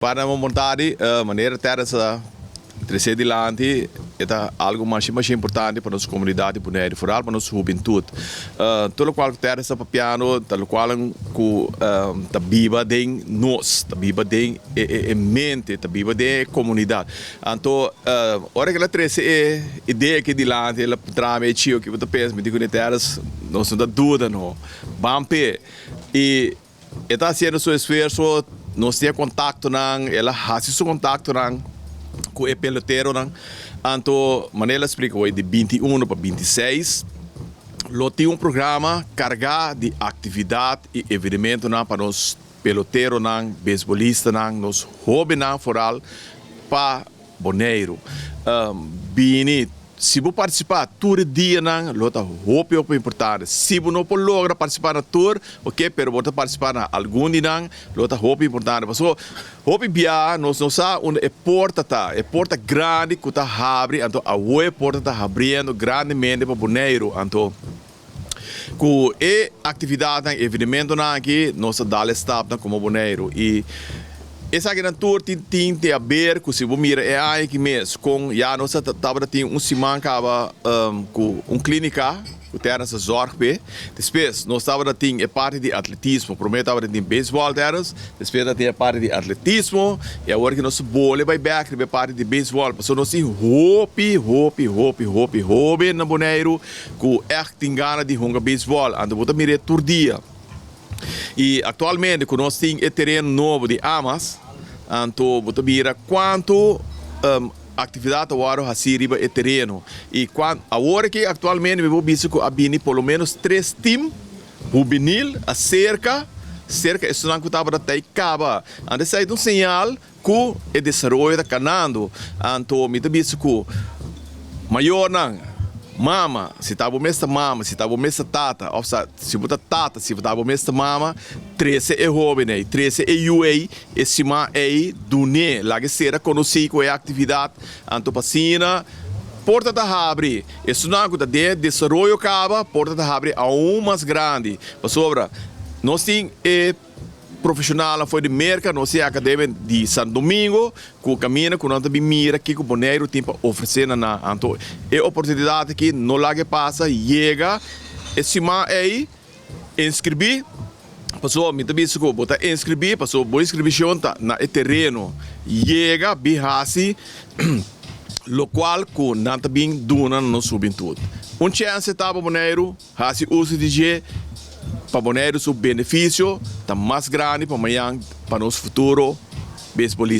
Para bon tardi, manera Terence a trece dilanti, e ta algo masha masha importante pa nos comunidad di Bonaire, vooral pa nos hubentud. Tur locual cu Terence ta papiando ta locual cu ta biba den nos, ta biba den e mente, ta biba den e comunidad. Anto ora cu el a trece e idea aki dilanti, el a puntra mi, Ey Chio, kico bo ta pensa? Mi di cu Terence, nos no ta duda no, ban p'e. Y E ta hasiendo su esfuerso, nos tin e kontaktonan, el a hasi su kontaktonan ku e peloteronan. Anto, manera el a splika hoy, di 21 pa 26 lo tin un programa kargá di aktividat i evenementonan pa nos peloteronan, beisbolistanan, nos hóbennan foral pa Boneiru. Bini, si bo partisipá tur e dianan lo ta hopi hopi importante. Si bo no por logra partisipá na tur, oke, pero bo ta partisipá na algun di nan, lo ta hopi importante. Pasobra hopi biaha nos no sa unda e porta ta, e porta grandi ku ta habri, anto awo e porta ta habriendo grandemente pa Boneiru. Anto ku e aktividatnan, e evenementonan aki, nos ta dal e stapnan komo Boneiru. I esakinan tur tin tin te haber ku si bo mira e aña aki mes kon ya nos ta tabata tin un siman kaba ku un klínika ku Terrence a zòrg p'e. Despues nos tabata tin e parti di atletismo. Promé tabata tin beisbòl Terrence, despues ta tin e parti di atletismo i awor ki nos bole bai bèk riba e parti di beisbòl. Pasobra nos tin hopi, hopi, hopi, hopi hóben na Boneiru ku ègt tin gana di hunga beisbòl, anto bo ta mir'é tur dia. I aktualmente ku nos tin e tereno nobo di Amas, anto bo ta mira kuantu aktividat ta wòrdu hasí riba e tereno. I awor aki aktualmente mi por bisa ku a bini por lo ménos tres tim hubenil aserka serka esunnan ku tabata ta ei kaba. Anto esei ta un señal Ku e desaroyo ta kanando, anto mi ta bisa ku mayornan, mama, si ta bo mes ta mama, si ta bo mes ta tata, òf sa si bo ta tata, si ta bo mes ta mama, trese e hóben ei, trese e yu ei, e siman ei, dun'é, laga e sera konosí ku e aktividat, anto pa asina porta ta habri. Esunnan ku ta den e desaroyo kaba, porta ta habri aun mas grandi, pasobra nos tin e. Profesionalnan for di Merca, nos tin Academia di Santo Domingo cu caminda cu nan ta bin mira kico Boneiru tin pa ofrece na nan. Anto e oportunidad aki no laga e pasa, yega e siman ey inscribi, pasobra mi ta bisa cu bo ta inscribi pasobra bo inscripcion ta na e tereno, yega bin haci locual cu nan ta bin duna na nos hubentud. Un chance ta pa Boneiru. Hasi uso di dje pa Boneiru su benefisio ta mas grandi pa mañan pa nos futuro beisbolista.